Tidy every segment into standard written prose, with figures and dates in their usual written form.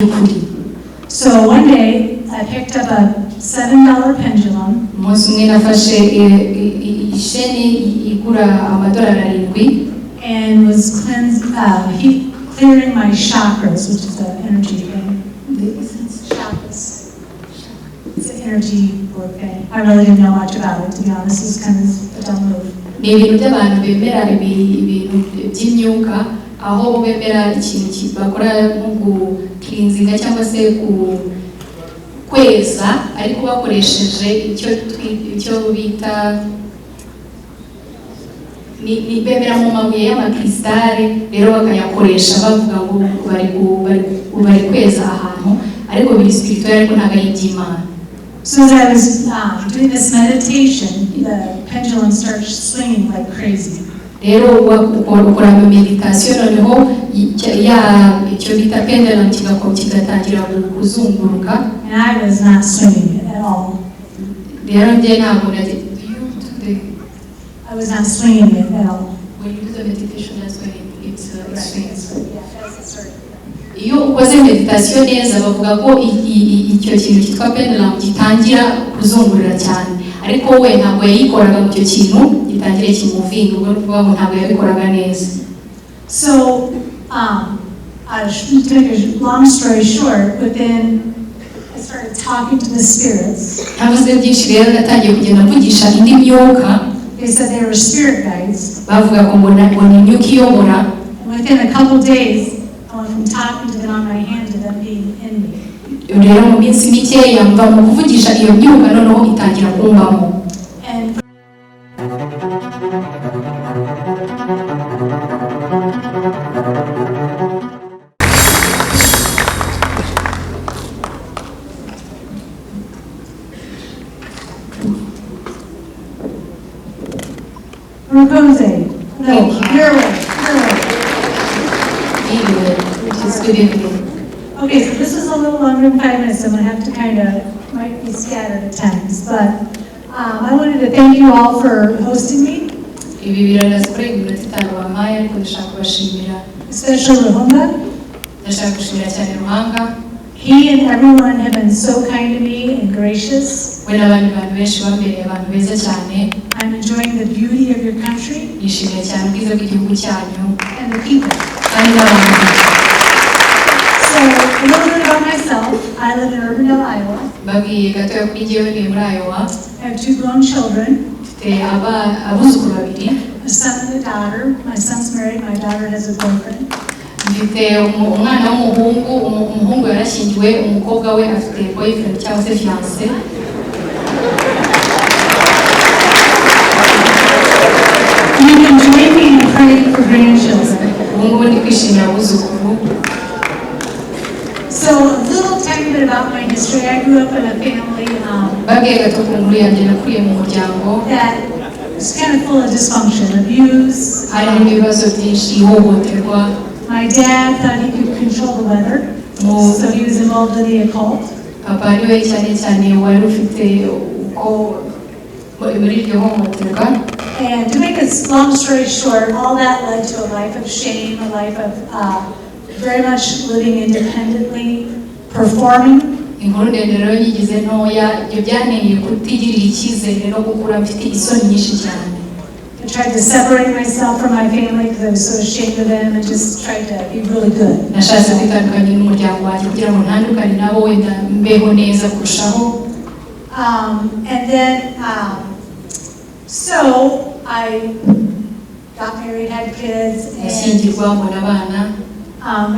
By'ukuri. So one day, I picked up a $7 pendulum Umunsi umwe nafashe isheni igura amadolari 7 and was clearing my chakras, which is an energy thing. Chakras. It's an energy work thing. I really didn't know much about it, to be honest. It was kind of a dumb move. Ni ibintu by'abantu bemera ibintu by'imyuka, aho bemera ikintu bakora nko gucleansinga cyangwa se ku kweza, ariko bakoresheje icyo bita ni bemera mu mabuye y'amakrisitale, rero bakayakoresha bavuga ngo bari kweza ahantu, ariko biri spirituel, ariko ntabwo ari iby'Imana. So as I was doing this meditation, the pendulum starts swinging like crazy. Rero ukora meditation, noneho ya icyo bita pendulum kigatangira kuzunguruka. And I was not swinging it at all. Rero njye ntabwo do you do the I was not swinging it at all. When you do the meditation, that's when it swings. Yeah, that's it started. Iyo ukoze meditation neza, bavuga ko icyo kintu cyitwa pendulum gitangira kuzungurira cyane, ariko we ntabwo yayikoraga mu icyo kintu gitangire kimovinga. Ubwo ni ukuvuga ngo ntabwo yabikoraga neza. So, to make a long story short, I started talking to the spirits. Ntavuze byinshi rero, natangiye kugenda mvugisha indi myuka. They said they were spirit guides. Bavuga ngo ni imyuka iyobora. And within a couple days, I went from talking to them on my hand to them being in me. Rero mu minsi mikeya mva mu kuvugisha iyo myuka, noneho itangira kumbamo. And Rapunzel. No, Thank you. your way, your way. Anyway, it's good evening. Okay, so this is a little longer than 5 minutes, so I'm gonna have to kind of, might be scattered at times, but I wanted to thank you all for hosting me, Ibi biraza kurenga iminota 5 bampaye, ariko ndashaka kubashimira. Especially Ruhunga. Ndashaka gushimira cyane Ruhanga. He and everyone have been so kind to me and gracious. We n'abandi bantu benshi bambereye abantu beza cyane. I'm enjoying the beauty of your country Nishimiye cyane ubwiza bw'igihugu cyanyu and the people. Kandi n'abantu. So, a little bit about myself. I live in Urbandale, Iowa. Mbabwiye gatoya kuri njyewe, ntuye muri Iowa. I have two grown children, Mfite abuzukuru babiri. A son and a daughter. My son's married, my daughter has a boyfriend. Mfite umwana w'umuhungu, umuhungu yarashyingiwe, umukobwa we afite boyfriend cyangwa se fiancé. You can join me in praying for grandchildren. Ubu ngubu ndi kwishimira abuzukuru. So, a little tiny bit about my history. I grew up in a family Mbabwiye gato ku nkuru yanjye, nakuriye mu muryango that was kind of full of dysfunction, abuse. Harimo ibibazo byinshi, ihohoterwa. My dad thought he could control the weather, so he was involved in the occult. Papa niwe cyane cyane wari ufite uko muri iryo hohoterwa. And to make a long story short, all that led to a life of shame, a life of very much living independently, performing. Inkuru ndende rero nyigize ntoya, ibyo byanteye kutigirira icyizere no gukura mfite isoni nyinshi cyane. I tried to separate myself from my family because I was so ashamed of them and just tried to be really good. Nashatse kwitandukanya n'umuryango wanjye kugira ngo ntandukane nabo, wenda mbeho neza kurushaho. And then, so I got married, had kids, and Ndashyingirwa, mbona abana,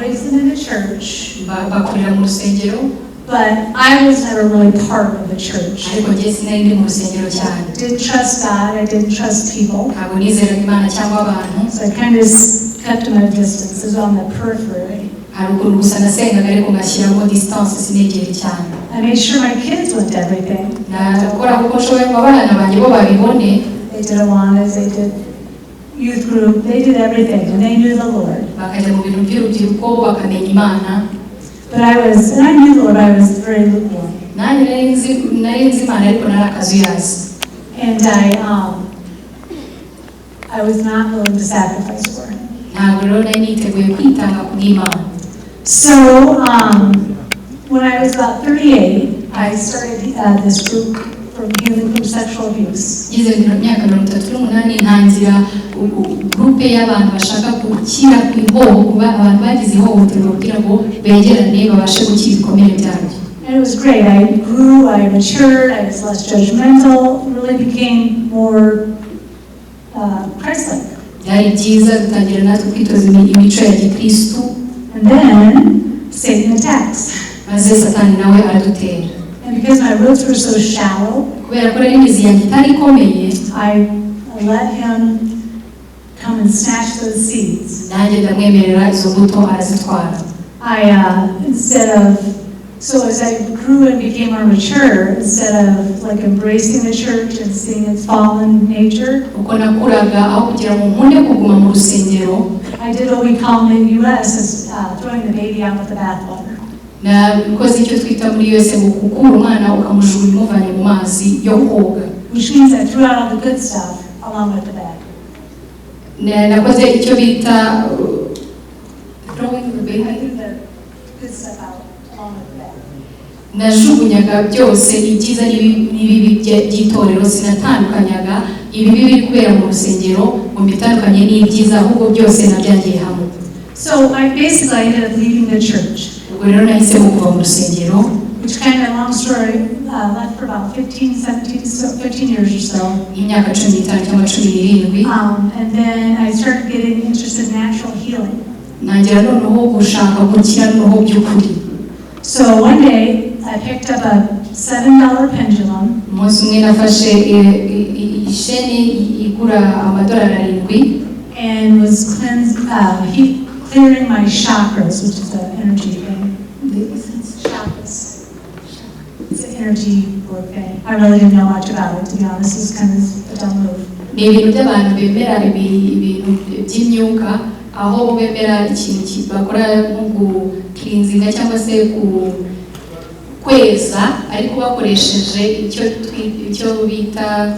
raised them in the church. Bakurira mu rusengero. But I was never really part of the church. Ariko njye sinari ndi mu rusengero cyane. Didn't trust God, I didn't trust people. Ntabwo nizeraga Imana cyangwa abantu. So I kind of kept them at a distance, it was on the periphery. Hari ukuntu gusa nasengaga, ariko ngashyiramo distance, sinegere cyane. I made sure my kids went to everything. Nakora uko nshoboye ngo abana banjye bo babibone. They did Awanas, they did youth group, they did everything, and they knew the Lord. Bakajya mu bintu by'urubyiruko, bakamenya Imana. But I was, and I knew the Lord, I was very lukewarm. Nanjye nari nzi Imana, ariko nari akazuyazi. And I was not willing to sacrifice for Him. Ntabwo rero nari niteguye kwitanga ku bw'Imana. So, I was about 38, I started this group for healing from sexual abuse. Ngeze mu myaka 38 ntangira groupe y'abantu bashaka gukira ku ihoho kuba abantu bagize ihohoterwa kugira ngo begerane babashe gukira ibikomere byabyo. And it was great. I grew, I matured, I was less judgmental, really became more Christ-like. Byari byiza, dutangira natwe kwitoza imico ya gikristu. And then Satan attacks. Maze Satani nawe aradutera. And because my roots were so shallow, Kubera ko rero imizi yanjye itari ikomeye, I let him come and snatch those seeds. Nanjye ndamwemerera izo mbuto arazitwara. I, instead of, so as I grew and became more mature, instead of like embracing the church and seeing its fallen nature, Uko nakuraga, aho kugira ngo nkunde kuguma mu rusengero, I did what we call in the U.S. is throwing the baby out with the bathwater. Nakoze icyo twita muri USA ngo gukura umwana ukamujugunya umuvanye mu mazi yo koga. Which means I threw out all the good stuff along with the bad. Nakoze icyo bita throwing the I baby. Threw the good stuff out along with the bad. Najugunyaga byose, ibyiza n'ibibi by'itorero. Sinatandukanyaga ibibi biri kubera mu rusengero ngo mbitandukanye n'ibyiza, ahubwo byose nabyagiye hamwe. So I basically ended up leaving the church, Ubwo rero nahisemo kuva mu rusengero, which kind of long story, left for about 15, 17, so 15 years or so. Nk'imyaka 15 cyangwa 17. And then I started getting interested in natural healing. Ntangira noneho gushaka gukira noneho by'ukuri. So one day, I picked up a $7 pendulum Umunsi umwe nafashe isheni igura amadolari 7 and was clearing my chakras, which is an energy thing. Chakras. It's an energy work thing. I really didn't know much about it, to be honest. It was kind of a dumb move. Ni ibintu by'abantu bemera ibintu by'imyuka, aho bo bemera ikintu bakora nko gucleansinga cyangwa se ku kweza, ariko bakoresheje icyo bita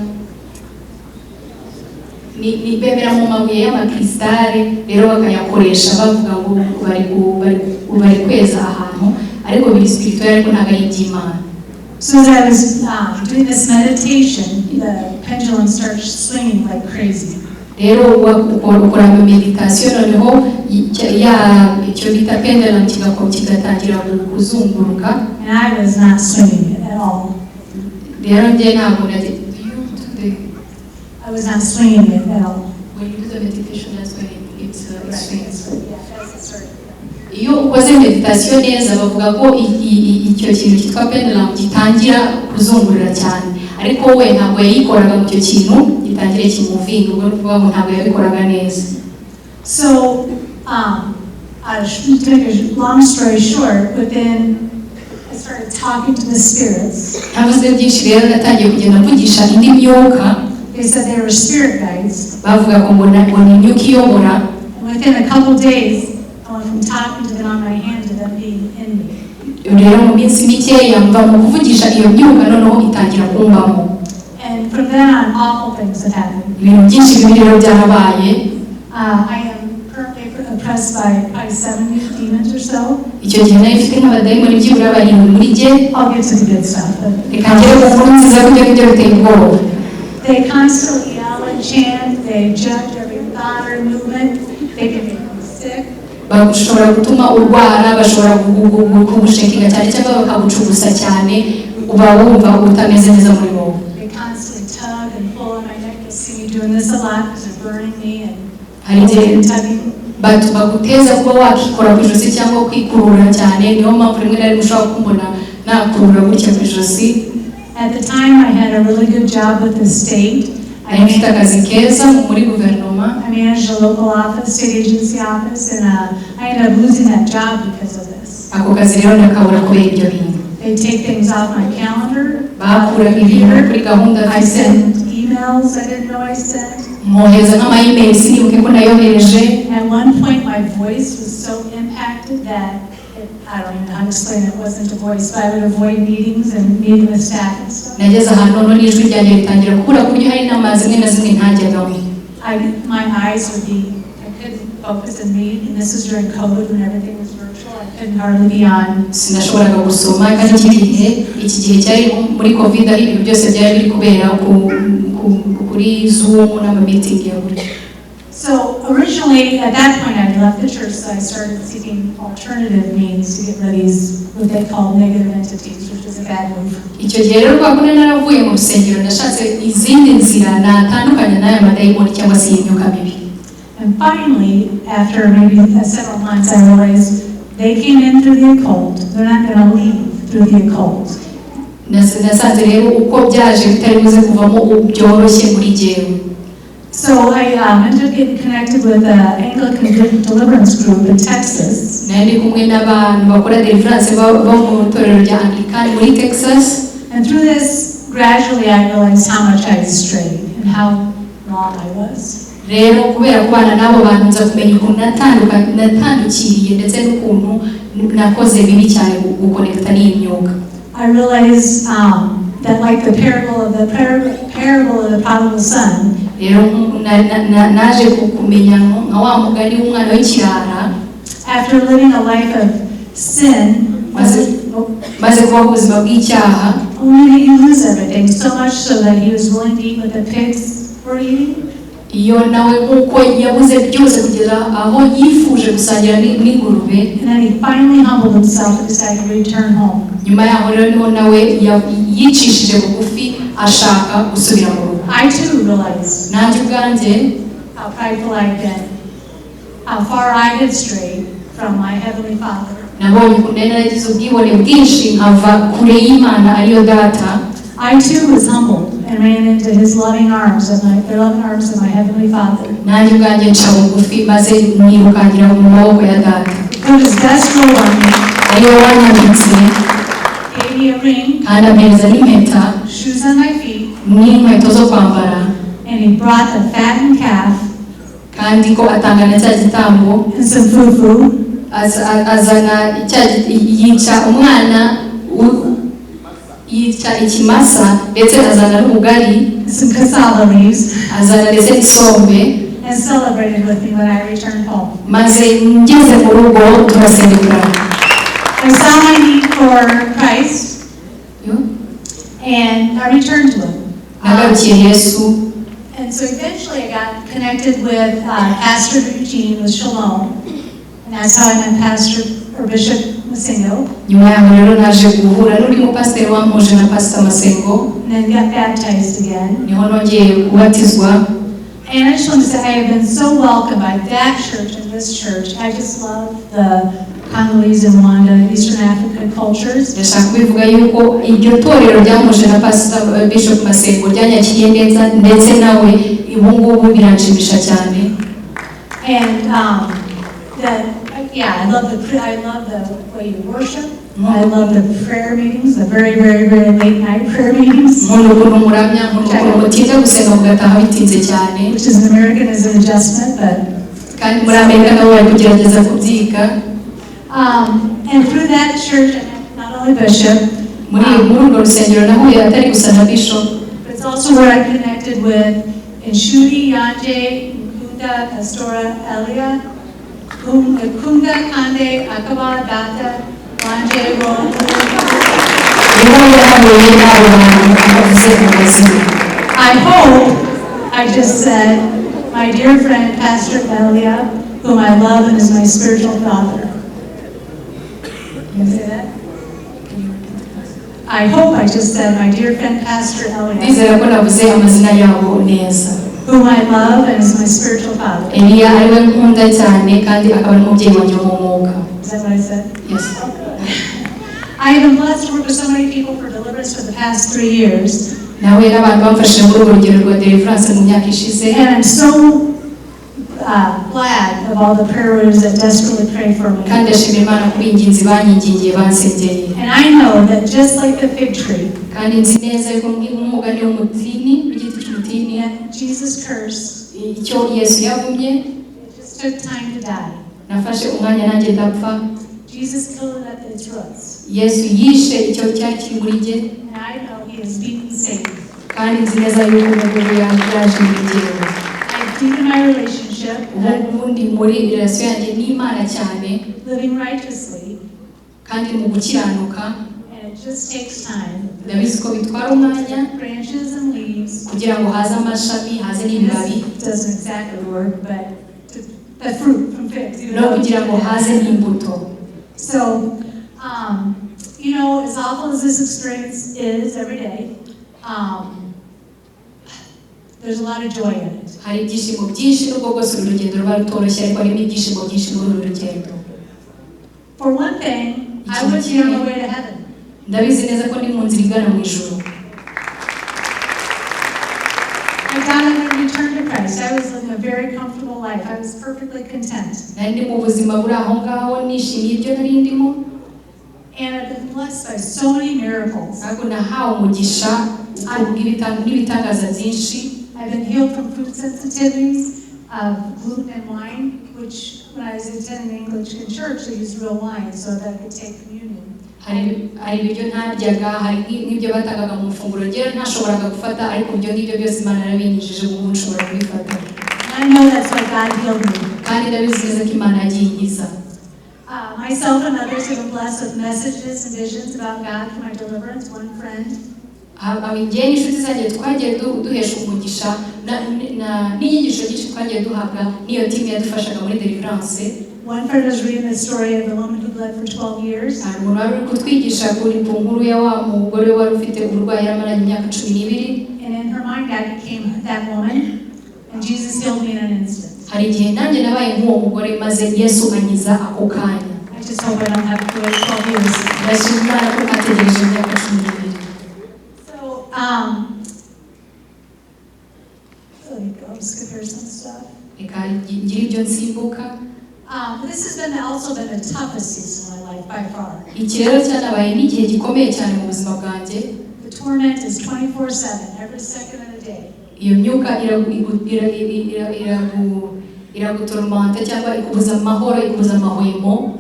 ni bemera mu mabuye y'amakrisitale, rero bakayakoresha bavuga ngo bari kweza ahantu, ariko biri spirituel, ariko ntabwo ari iby'Imana. So as I was doing this meditation, the pendulum starts swinging like crazy. Rero ukora meditation, noneho ya icyo bita pendulum kigatangira kuzunguruka. And I was not swinging it at all. Rero njye ntabwo do you do the I was not swinging it at all. When you do the meditation, that's when it swings. Yeah, that's it started. Iyo ukoze meditation neza, bavuga ko icyo kintu cyitwa pendulum gitangira kuzungurira cyane, ariko we ntabwo yayikoraga mu icyo kintu gitangire kimovinga. Ubwo ni ukuvuga ngo ntabwo yabikoraga neza. So, to make a long story short, I started talking to the spirits. Ntavuze byinshi rero, natangiye kugenda mvugisha indi myuka. They said they were spirit guides. Bavuga ngo ni imyuka iyobora. And within a couple days, I went from talking to them on my hand to them being in me. Rero mu minsi mikeya mva mu kuvugisha iyo myuka, noneho itangira kumbamo. And from then on, awful things have happened. Ibintu byinshi bibi rero byarabaye. I am currently oppressed by probably seven demons or so. Icyo gihe nari mfite nk'abadayimoni byibura barindwi muri jye. I'll get to the good stuff. But Reka ngere ku nkuru nziza kuko ibyo biteye ubwoba. They constantly yell and chant. They judge every thought or movement. They can make me sick. Bashobora gutuma urwara, bashobora kugushakinga cyane cyangwa bakagucugusa cyane, uba wumva utameze neza muri wowe. They constantly tug and pull on my neck. You'll see me doing this a lot because they're burning me and Hari igihe pulling and tugging. Baguteza kuba wakikora ku ijosi cyangwa kwikurura cyane, niyo mpamvu rimwe na rimwe ushobora kumbona nakurura gutya ku ijosi. At the time, I had a really good job with the state. I Nari mfite akazi keza muri guverinoma. I managed a local office, state agency office, and I ended up losing that job because of this. Ako kazi rero ndakabura kubera ibyo bintu. They take things off my calendar, off Bakuraga the ibintu computer. Kuri gahunda I mfite. sent emails I didn't know I sent. Mwohereza nk'amayimeri sinibuke ko nayohereje. At one point, my voice was so impacted that I don't even know how to explain it, it wasn't a voice, but I would avoid meetings and meeting with staff and stuff. Nageze ahantu noneho n'ijwi ryanjye ritangira kubura ku buryo hari inama zimwe na zimwe ntajyagamo. My eyes would be, I couldn't focus and read, and this was during COVID when everything was virtual. I Couldn't hardly be on. Sinashoboraga gusoma kandi iki gihe cyari muri COVID, aho ibintu byose byari biri kubera kuri Zoom n'ama meeting ya gutyo. So originally, at that point, I left the church, so I started seeking alternative means to get rid of these, what they call negative entities, which is a bad move. Icyo gihe rero kwa kundi naravuye mu rusengero, nashatse izindi nzira natandukanya n'aya madayimoni cyangwa se iyi myuka mibi. And finally, after maybe several months, I realized they came in through the occult. They're not going to leave through the occult. Nasanze rero uko byaje bitari buze kuvamo byoroshye muri jyewe. So I ended up getting connected with the Anglican Deliverance Group in Texas. Nari ndi kumwe n'abantu bakora deliverance bo mu itorero rya Anglican muri Texas. And through this, gradually I realized how much I had strayed and how wrong I was. Rero kubera kubana n'abo bantu, nza kumenya ukuntu natandukiriye ndetse n'ukuntu nakoze bibi cyane gukonekita n'iyi myuka. I realized that, like the parable of the prodigal son, Rero naje kumenya nka wa mugani w'umwana w'ikirara, after living a life of sin, maze kubaho ubuzima bw'icyaha, only to lose everything, so much so that he was willing to eat what the pigs were eating. Iyo nawe nk'uko yabuze byose kugeza aho yifuje gusangira n'ingurube. And then he finally humbled himself and decided to return home. Nyuma yaho rero niho nawe yicishije bugufi ashaka gusubira mu rugo. I too realized Nanjye ubwanjye how prideful I had been, how far I had strayed from my Heavenly Father. Nabonye ukuntu nari naragize ubwibone bwinshi nkava kure y'Imana ariyo Data. I too was humbled and ran into his loving arms of my, the loving arms of my Heavenly Father. Nanjye ubwanjye nca bugufi maze nirukankira mu maboko ya Data. He put his best robe on me, Ariyo wanyambitse, gave me a ring, kandi ampereza n'impeta, shoes on my feet, n'inkweto zo kwambara, and he brought the fattened calf kandi ko atanga na cya gitambo, and some fufu azana yica umwana yica ikimasa ndetse azana n'ubugari, and some cassava leaves azana ndetse n'isombe, and celebrated with me when I returned home. Maze ngeze mu rugo turaserebura. I saw my need for Christ Yo, and I returned to him. Nagarukiye Yesu. And so eventually I got connected with Pastor Eugene with Shalom. And that's how I met Pastor or Bishop Masengo, Nyuma yaho rero naje guhura n'undi mupasiteri wampuje na Pasita Masengo, and then got baptized again. Niho nongeye kubatizwa. And I just want to say I have been so welcomed by that church and this church. I just love the Congolese and Rwanda, Eastern African cultures. Ndashaka kubivuga yuko iryo torero ryampuje na Pasita Bishop Masengo ryanyakiriye neza, ndetse nawe ubu ngubu biranshimisha cyane. And yeah, I love the way you worship. I love the prayer meetings, the very, very, very late night prayer meetings, Nkunda ukuntu muramya, nkunda ukuntu mutinze gusenga mugataha bitinze cyane, which is an American is an adjustment, but kandi muri Amerika nabo bari kugerageza kubyiga. And through that church, I met not only Bishop, Muri urwo rusengero nahuye atari gusa na Bishop, but it's also where I connected with Inshuti Yanje Nkunda Pastora Elia, Kunda Kande Akaba Data Wanje Ro. Niho yahuye n'abo bantu bavuze amazina. I hope I just said my dear friend Pastor Elia, whom I love and is my spiritual father. Can you say that? I hope I just said my dear friend Pastor Elia, Ndizera ko navuze amazina yabo neza, whom I love and is my spiritual father. Eliya ariwe nkunda cyane kandi akaba ari umubyeyi wanjye wo mu mwuka. Is that what I said? Yes. I have been blessed to work with so many people for deliverance for the past 3 years, Nawe n'abantu bamfashije muri urwo rugendo rwa deliverance mu myaka ishize, and I'm so glad of all the prayer warriors that desperately pray for me. Kandi ndashimira Imana ku b'ingenzi banyingingiye bansengeye. And I know that just like the fig tree Kandi nzi neza yuko nk'umugani w'umutini, w'igiti cy'umutini, that Jesus cursed, icyo Yesu yavumye, it just took time to die. Nafashe umwanya nanjye ndapfa. Jesus killed it at its roots. Yesu yishe icyo cyari kiri muri jye, And I know he has beaten Satan. Kandi nzi neza yuko ubu yaje muri jyewe. I've deepened my relationship, Ubu ngubu ndi muri relation yanjye n'Imana cyane, living righteously, Kandi mu gukiranuka. And it just takes time. Ndabizi ko bitwara umwanya Branches and leaves. kugira ngo haze amashami, haze n'ibibabi. This doesn't exactly work, but the fruit from figs. Even No though- kugira ngo haze n'imbuto. So, as awful as this experience is every day, there's a lot of joy in it. Hari ibyishimo byinshi nubwo bwose uru rugendo ruba rutoroshye, ariko harimo ibyishimo byinshi muri uru rugendo. For one thing, I would be on my way to heaven. Ndabizi neza ko ndi mu nzira igana mu ijuru. I got up and returned to Christ. I was living a very comfortable life. I was perfectly content. Nari ndi mu buzima buri aho ngaho, nishimiye ibyo nari ndimo. And I've been blessed by so many miracles. Ariko nahawe umugisha n'ibitangaza byinshi. I've been healed from food sensitivities of gluten and wine, which when I was attending Anglican church, they used real wine so that I could take communion. Hari ibiryo ntaryaga, hari nk'ibyo batangaga mu mafunguro rero ntashoboraga gufata, ariko ibyo ngibyo byose Imana yarabinyujije, ubu nshobora kubifata. And I know that's why God healed me. Kandi ndabizi neza ko Imana yagiye inkiza. Myself and others have been blessed with messages and visions about God for my deliverance. One friend Njyewe n'inshuti zanjye twagiye duheshwa umugisha n'inyigisho nyinshi twagiye duhabwa n'iyo team yadufashaga muri deliverance. One friend was reading the story of the woman who bled for 12 years. Hari umuntu wari uri kutwigisha ku nkuru ya wa mugore wari ufite uburwayi yaramaranye imyaka 12. And in her mind, I became that woman, and Jesus healed me in an instant. Hari igihe nanjye nabaye nk'uwo mugore, maze Yesu ankiza ako kanya. I just hope I don't have to wait 12 years. Ndashima Imana ko ntategereje imyaka 12. So, let me go skip here some stuff. Reka ngire ibyo nsimbuka. This has been also been the toughest season of my life by far. Iki rero cyanabaye n'igihe gikomeye cyane mu buzima bwanjye. The torment is 24/7, every second of the day. Iyo myuka iragutoromanta cyangwa ikubuza amahoro, ikubuza amahwemo.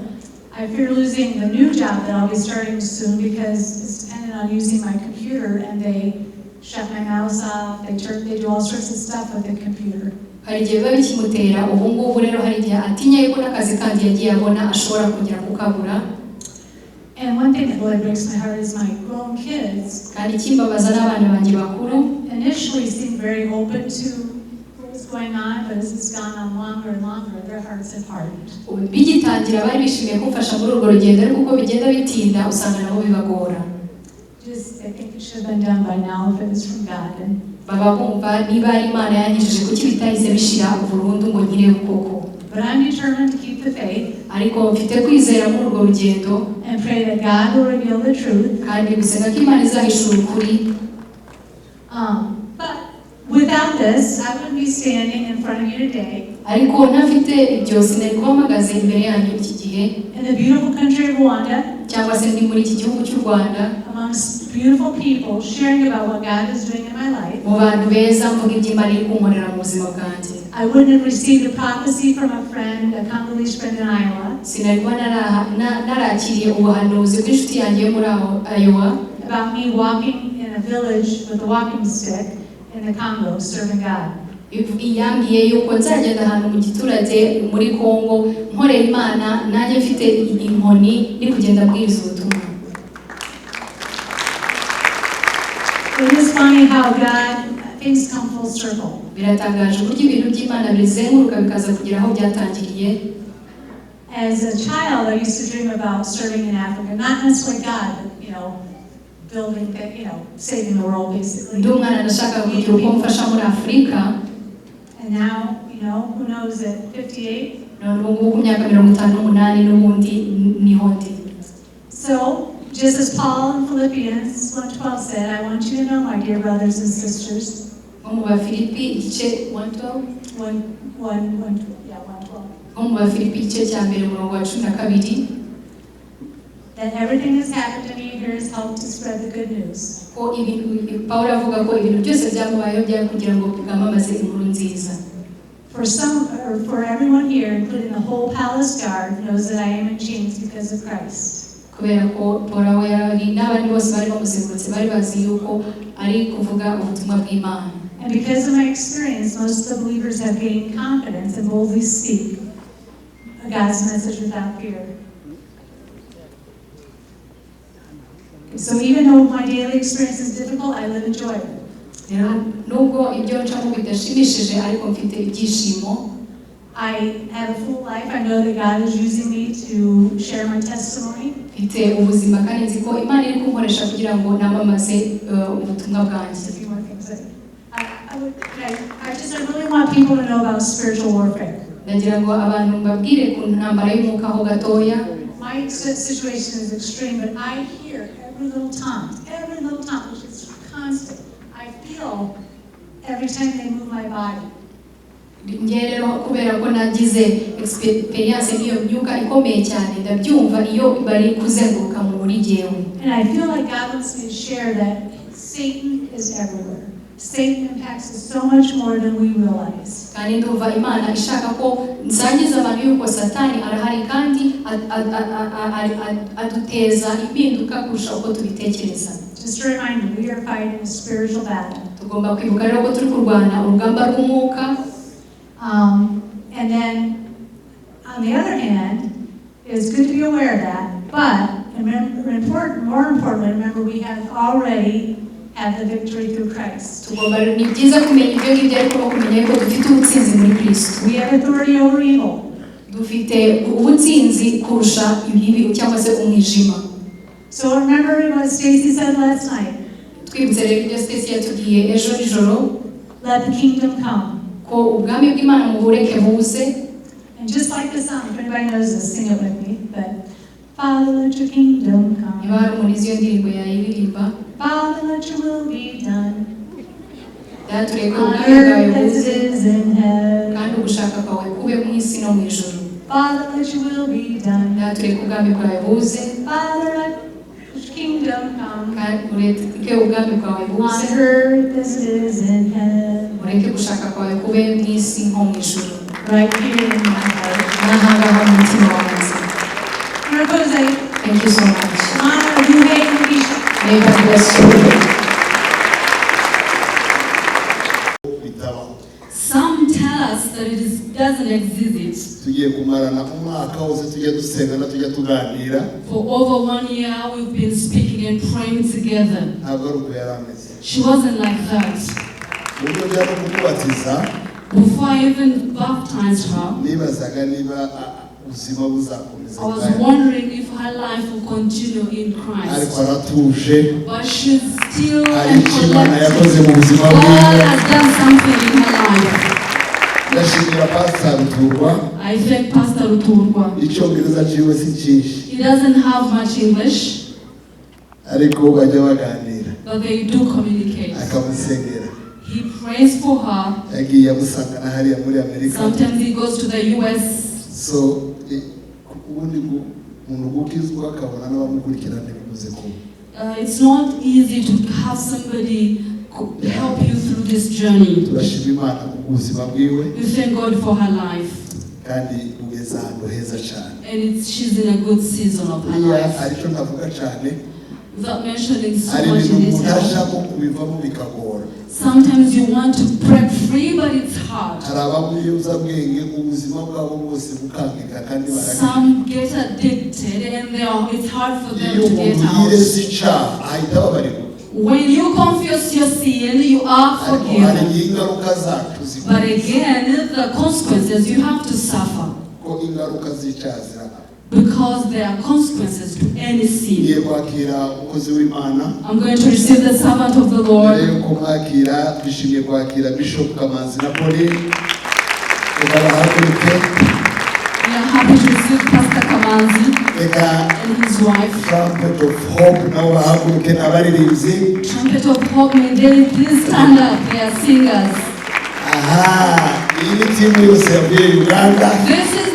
I fear losing the new job that I'll be starting soon because it's dependent on using my computer, and they shut my mouse off, they do all sorts of stuff with the computer. Hari igihe biba bikimutera ubu ngubu rero, hari igihe atinya yuko n'akazi kandi yagiye abona ashobora kongera kukabura. And one thing that really breaks my heart is my grown kids Kandi ikimbabaza n'abana banjye bakuru initially seemed very open to what was going on, but as it's gone on longer and longer, their hearts have hardened. Ubu bigitangira bari bishimiye kumfasha muri urwo rugendo, ariko uko bigenda bitinda usanga nabo bibagora. Just, they think it should have been done by now if it was from God. And Baba bumva niba ari Imana yankijije, kuki bitahise bishira burundu ngo nkire koko? But I'm determined to keep the faith Ariko mfite kwizera muri urwo rugendo and pray that God will reveal the truth. Kandi gusenga ko Imana izahishura ukuri. But without this, I wouldn't be standing in front of you today Ariko ntafite ibyo sinari kuba mpagaze imbere yanyu iki gihe in the beautiful country of Rwanda cyangwa se ndi muri iki gihugu cy'u Rwanda amongst beautiful people sharing about what God is doing in my life. mu bantu beza, mvuga iby'Imana iri kunkorera mu buzima bwanjye. I wouldn't have received a prophecy from a friend, a Congolese friend in Iowa, Sinari kuba narakiriye ubuhanuzi bw'inshuti yanjye yo muri aho Iowa about me walking in a village with a walking stick in the Congo serving God. Yambwiye yuko nzagenda ahantu mu giturage muri Kongo nkorera Imana, nanjye mfite inkoni ndi kugenda mbwiriza ubutumwa. It is funny how God, things come full circle. Biratangaje uburyo ibintu by'Imana bizenguruka bikaza kugera aho byatangiriye. As a child, I used to dream about serving in Africa, not necessarily God, but building, saving the world basically. Ndi umwana nashakaga kugira uko mfasha muri Afurika. And now, who knows, at 58? None ubu ngubu ku myaka 58 n'ubundi niho ndi. So, just as Paul in Philippians 1:12 said, I want you to know, my dear brothers and sisters, Nko mu Bafilipi igice 112. 1, 1, 1, yeah, 1:12, Nko mu Bafilipi igice cya mbere umurongo wa 12 that everything that's happened to me here has helped to spread the good news. Ko ibintu Pawulo avuga ko ibintu byose byamubayeho byari kugira ngo bwamamaze inkuru nziza. For some, or for everyone here, including the whole palace guard, knows that I am in chains because of Christ. Kubera ko Paul we yari n'abandi bose bari bamuzengurutse bari bazi yuko ari kuvuga ubutumwa bw'Imana. And because of my experience, most of the believers have gained confidence and boldly speak God's message without fear. So even though my daily experience is difficult, I live in joy. Rero nubwo ibyo ncamo bidashimishije, ariko mfite ibyishimo. I have a full life. I know that God is using me to share my testimony. Mfite ubuzima kandi nzi ko Imana iri kunkoresha kugira ngo namamaze ubutumwa bwanjye. Just a few more things. I, would, I, I just, I really want people to know about spiritual warfare. Ndagira ngo abantu mbabwire ku ntambara y'umwuka ho gatoya. My situation is extreme, but I hear every little taunt, which is constant. I feel every time they move my body. Njye rero kubera ko nagize experience n'iyo myuka ikomeye cyane, ndabyumva iyo bari kuzenguruka muri jyewe. And I feel like God wants me to share that Satan is everywhere. Satan impacts us so much more than we realize. Kandi ndumva Imana ishaka ko nsangiza abantu yuko Satani arahari kandi aduteza impinduka kurusha uko tubitekereza. Just a reminder, we are fighting a spiritual battle. Tugomba kwibuka rero ko turi kurwana urugamba rw'umwuka. And then, on the other hand, it's good to be aware of that, but remember, more importantly, remember we have already had the victory through Christ. Tugomba, ni byiza kumenya ibyo ngibyo, ariko no kumenya yuko dufite ubutsinzi muri Kristo. We have authority over evil. Dufite ubutsinzi kurusha ibibi cyangwa se umwijima. So remember what Stacy said last night. Twibutse rero ibyo Stacy yatubwiye ejo nijoro. Let the kingdom come. Ko ubwami bw'Imana mubureke buze. And just like the song, if anybody knows this, sing it with me. But Father, let your kingdom Niba come. hari umuntu uzi iyo ndirimbo yayiririmba. Father, let your will be done. Data, ureke On ubwami bwawe earth as buze it is in heaven. kandi ugushaka kwawe kube mu isi no mu ijuru. Father, let your will be done. Data, ureke ubwami bwawe buze. Father, let your kingdom come. Kandi ureke ubwami bwawe On buze. earth as it is in heaven. Ureke gushaka kwawe kube mu isi nko mu ijuru. Right here in my heart. N'ahangaha mu mutima wanjye. Murakoze. Thank you so much. Imana iguhe umugisha. May God bless you. Bitabaho. Some tell us that it doesn't exist. Tugiye kumarana umwaka wose tujya dusengana, tujya tuganira. For over one year, we've been speaking and praying together. Ntabwo ari uko yari ameze. She wasn't like that. Uburyo bya no kumubatiza, Before I even baptized her, nibazaga niba ubuzima buzakomeza. I was wondering if her life will continue in Ariko Christ. aratuje. But she's still Hari and icyo Imana collected. yakoze mu buzima God bwiwe. has done something in her life. Ndashimira Pastor Ruturwa. I thank Pastor Ruturwa. Icyongereza ciwe si cyinshi, He doesn't have much English, ariko bajya baganira, but they do communicate. akamusengera. He prays for her. Yagiye amusanga na hariya muri Amerika. Sometimes he goes to the US. So ubundi umuntu gukizwa akabona n'abamukurikirana bivuze ko It's not easy to have somebody help you through this journey. Turashima Imana ku buzima bwiwe. We thank God for her life. Kandi bugeze ahantu heza cyane. And she's in a good season of her Iya life. hari icyo ntavuga cyane. Without mentioning so Hari much ibintu in umuntu detail. ashamo kubivamo bikagora. Sometimes you want to break free, but it's hard. Hari abamuyobyabwenge ubuzima bwabo bwose bukangika kandi baragenda. Some get addicted and it's hard for them Iyo to get umuntu out. yireze icyaha ahita ababarirwa. When you confess your sin, you are Ariko hari forgiven. igihe ingaruka zacu But zikomeye. again, the consequences, you have to suffer. Ko ingaruka z'icyaha zirahari. Because there are consequences to any sin. Ngiye kwakira umukozi w'Imana. I'm going to receive the servant of the Lord. Mbere yuko mwakira, twishimiye kwakira Bishop Kamanzi na Pauline. Reka bahaguruke. We are happy to receive Pastor Kamanzi Reka and his wife. Trumpet of Hope nabo bahaguruke n'abaririmbyi. Trumpet of Hope, may they please stand up. They are singers. Aha, iyi ni timu yose yavuye Uganda. This is